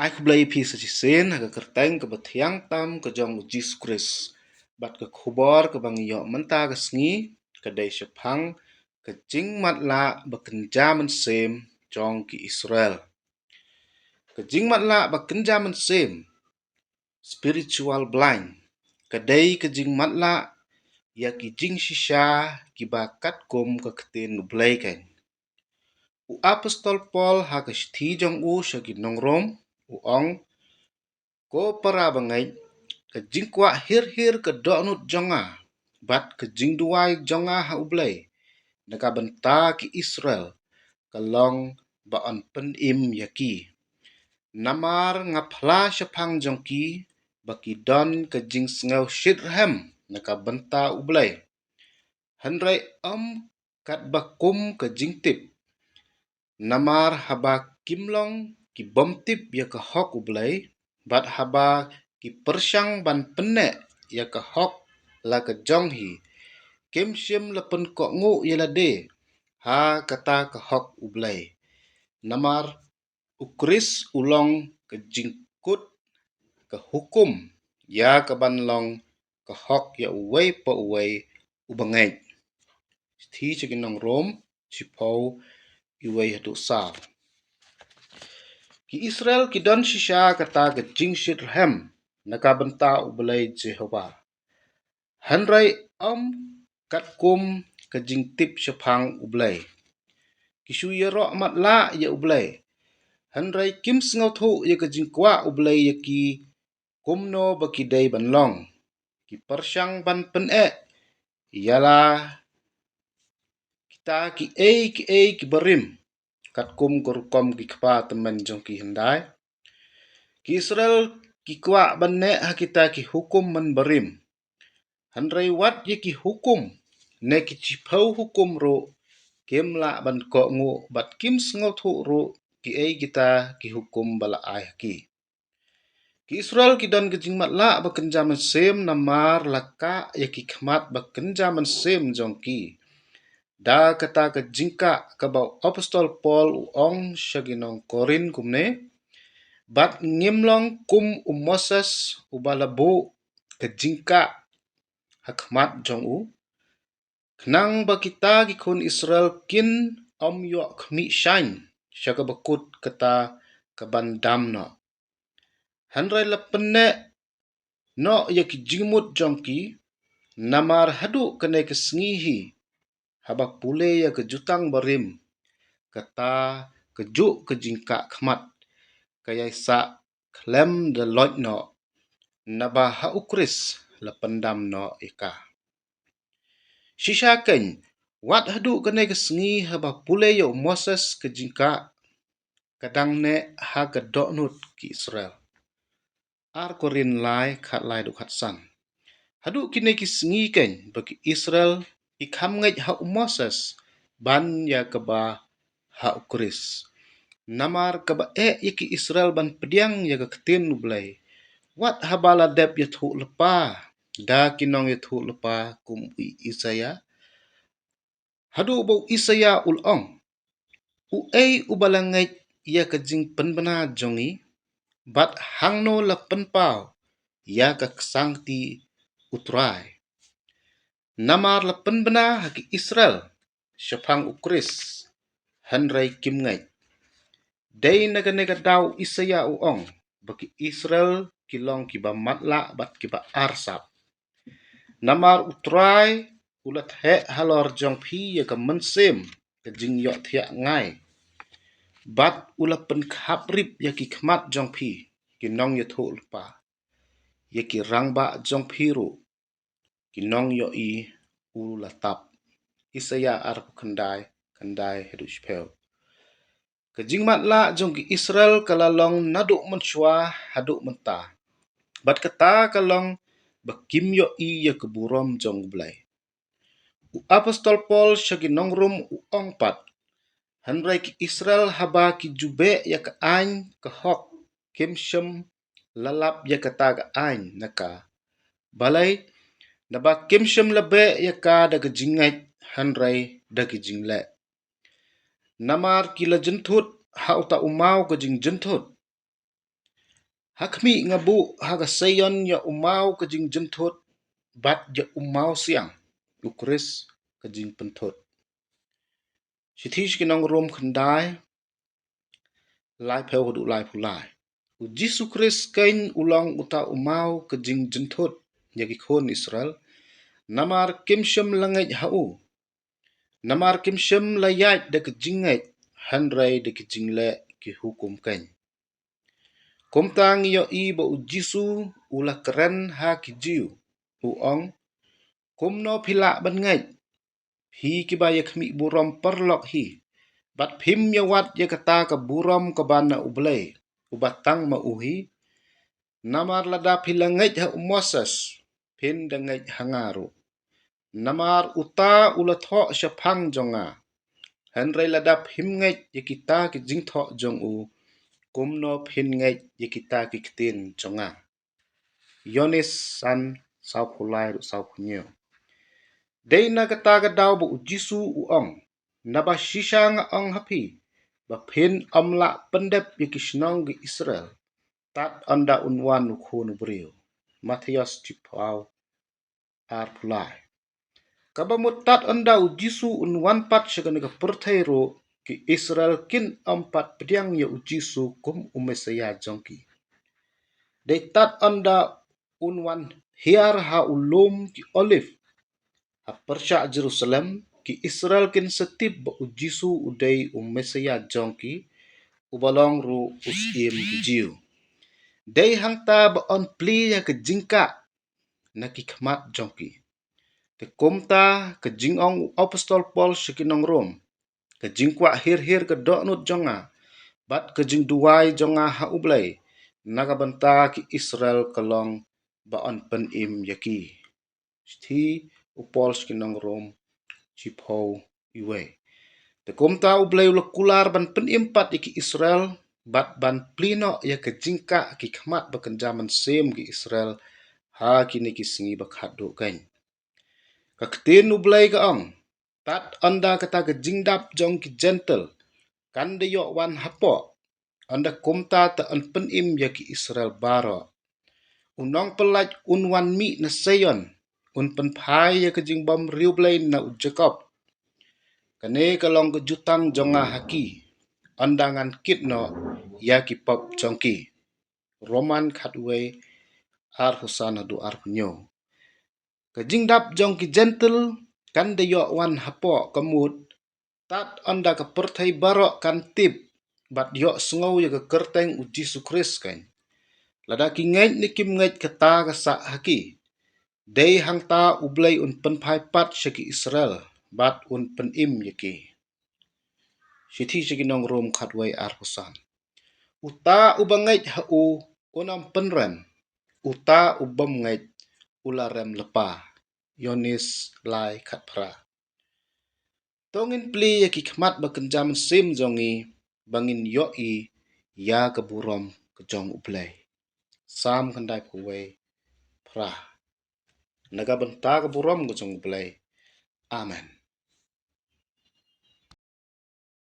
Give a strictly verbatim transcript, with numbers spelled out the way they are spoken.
Ai khublei phi sa shisien ha ka kyrteng kaba thiang tam ka jong u Jisu Khrist. Bad ka khubor kaba ngi ïoh mynta ka sngi ka dei shaphang ka jingmatlah ba kynja mynsiem jong ki Israel. Ka jingmatlah ba kynja mynsiem, spiritual blind, ka dei ka jingmatlah ïa ki jingshisha kiba katkum ka ktien U Blei keiñ. U apostol Paul ha ka shithi jong u sha ki nong Rom u ong, ko para bangeit, ka jingkwah hir hir ka dohnud jong nga bad ka jingduwai jong nga ha U Blei na ka bynta ki Israel ka long ba yn pynim ïa ki. Namar nga phla shaphang jong ki ba ki don ka jingsngew shitrhem na ka bynta U Blei, hynrei ym katba kum ka jingtip. Namar haba kim long ki bym tip ïa ka hok U Blei, bad haba ki pyrshang ban pynneh ïa ka hok la ka jong hi, kim shym la pynkohnguh ïa lade ha kata ka hok U Blei. Namar U Khrist u long ka jingkut ka hukum ïa ka ban long ka hok ïa uwei pa uwei u bangeit. Shithi sha ki nong Rom, shiphew, wei haduh saw. Ki Israel ki don shisha kata ka jingshitrhem na ka bynta U Blei Jehobah, hynrei ym katkum ka jingtip shaphang U Blei. Ki shu ïaroh matlah ïa U Blei, hynrei kim sngewthuh ïa ka jingkwah U Blei ïa ki kumno ba ki dei ban long. Ki pyrshang ban pynneh ïa la kita kiei kiei kiba rim, katkum ka rukom ki kpa tymmen jong ki hyndai. Ki Israel ki kwah ban neh ha kita ki hukum mynbarim, hynrei wat ïa ki hukum ne ki shiphew hukum ruh kim lah ban kohnguh bad kim sngewthuh ruh kiei kita ki hukum ba la ai ha ki. Ki Israel ki don ka jingmatlah ba kynja mynsiem namar la kah ïa ki khmat ba kynja mynsiem jong ki da kata ka jingkah kaba u apostol Paul u ong sha ki nong Korinth kumne, bad ngim long kum u Moses uba la buh ka jingkah ha khmat jong u, khnang ba kita ki khun Israel kin ym ïoh khmih shaiñ sha kaba kut kata ka ban dam noh. Hynrei la pynneh noh ïa ki jingmut jong ki, namar haduh kane ka sngi hi, haba pule ïa ka jutang barim, kata kajuh ka jingkah khmat ka ïai sah khlem da loit noh, naba ha U Khrist la pyndam noh ïa ka. Shisha keiñ, wat haduh kane ka sngi haba pule ïa u Moses ka jingkah, ka dang neh ha ka dohnud ki Israel. Ar Korinth lai, khatlai haduh khatsan. Haduh kine ki sngi keiñ ba ki Israel ki kham ngeit ha u Moses ban ïa kaba ha U Khrist. Namar kaba eh ïa ki Israel ban pdiang ïa ka ktien U Blei, wat haba la dep ïathuh lypa da ki nongïathuh lypa kum u Isaïah. Haduh ba u Isaïah u la ong, uei uba la ngeit ïa ka jingpynbna jong ngi, bad hangno la pynpaw ïa ka ksangkti U Trai? Namar la pynbna ha ki Israel shaphang U Khrist, hynrei kim ngeit. Dei na kane ka daw u Isaïah u ong ba ki Israel ki long kiba matlah bad kiba arsap. Namar U Trai u la theh halor jong phi ïa ka mynsiem ka jingïohthiah ngai, bad u la pynkhap rip ïa ki khmat jong phi ki nongïathuh lypa, ïa ki rangbah jong phi ruh ki nongïohi u la tap. Isaïah arphew khyndai, khyndai haduh shiphew. Ka jingmatlah jong ki Israel ka la long naduh mynshuwa haduh mynta, bad kata ka long ba kim ïohi ïa ka burom jong U Blei. U apostol Paul sha ki nong Rom u ong pat, hynrei ki Israel haba ki ju beh ïa ka aiñ ka hok, kim shym la lap ïa kata ka aiñ na ka. Balei? Naba kim shym la beh ïa ka da ka jingngeit, hynrei da ka jingleh. Namar ki la jynthut ha uta u maw ka jingjynthut. Ha khmih nga buh ha ka Seion ïa u maw ka jingjynthut bad ïa u maw siang, u Khrist ka jingpynthut. Shithi sha ki nong Rom khyndai, laiphew haduh laiphew lai. U Jisu Khrist keiñ u long uta u maw ka jingjynthut ïa ki khun Israel. Namar kim shym la ngeit ha u. Namar kim shym la ïaid da ka jingngeit, hynrei da ka jingleh ki hukum keiñ. Kumta ngi ïohi ba u Jisu u la kren ha ki Jiw, u ong: Kumno phi lah ban ngeit, phi kiba ïa khmih burom paralok hi, bad phim ïa wad ïa kata ka burom kaba na U Blei, uba tang ma u hi? Namar lada phi la ngeit ha u Moses, phin da ngeit ha nga ruh. Namar uta u la thoh shaphang jong nga. Hynrei lada phim ngeit ïa kita ki jingthoh jong u, kumno phin ngeit ïa kita ki ktien jong nga? Ïoannis san, sawphew lai ruh sawphew hynñiew. Dei na kata ka daw ba u Jisu u ong: Naba shisha nga ong ha phi, ba phin ym lah pyndep ïa ki shnong ki Israel tad ynda un wan u Khun u briew. Mathaios chiphew, arphew lai. Kaba mut tad ynda u Jisu un wan pat sha kane ka pyrthei ruh, ki Israel kin ym pat pdiang ïa u Jisu kum u Messaïah jong ki. Dei tad ynda un wan hiar ha u lum ki Oliv ha pyrshah Jerusalem, ki Israel kin sa tip ba u Jisu u dei u Messaïah jong ki, uba long ruh u Syiem ki Jiw. Dei hangta ba yn plie ïa ka jingkah na ki khmat jong ki. Te kumta ka jingong u apostol Paul sha ki nong Rom, ka jingkwah hir hir ka dohnud jong nga, bad ka jingduwai jong nga ha U Blei na ka bynta ki Israel ka long ba yn pynim ïa ki. Shithi u Paul sha ki nong Rom, chiphew iwei. Te kumta U Blei u la kular ban pynim pat ïa ki Israel, bad ban plie noh ïa ka jingkah ki khmat ba kynja mynsiem ki Israel ha kine ki sngi ba khatduh keiñ. Ka ktien U Blei ka ong: Tad ynda kata ka jingdap jong ki Jentil kan da ïoh wan hapoh, ynda kumta te yn pynim ïa ki Israel baroh. U Nongpyllait un wan mih na Seion, un pynphai ïa ka jingbymriewblei na u Jakob. Kane ka long ka jutang jong nga ha ki, ynda ngan kit noh ïa ki pop jong ki. Rom khatwei, arphew san haduh arphew hynñiew. Ka jingdap jong ki Jentil kan da ïoh wan hapoh, ka mut tad ynda ka pyrthei baroh kan tip bad ïohsngew ïa ka kyrteng u Jisu Khrist keiñ. Lada ki ngeit ne kim ngeit, kata ka sah ha ki. Dei hangta U Blei un pynphai pat sha ki Israel bad un pynim ïa ki. Shithi sha ki nong Rom khatwei, arphew san. Uta uba ngeit ha u un ym pynrem, uta u bym ngeit u la rem lypa. Ïoannis lai, khatphra. To ngin plie ïa ki khmat ba kynja mynsiem jong ngi ba ngin ïohi ïa ka burom ka jong U Blei. Salm khyndaiphew wei, phra. Na ka bynta ka burom ka jong U Blei. Amen.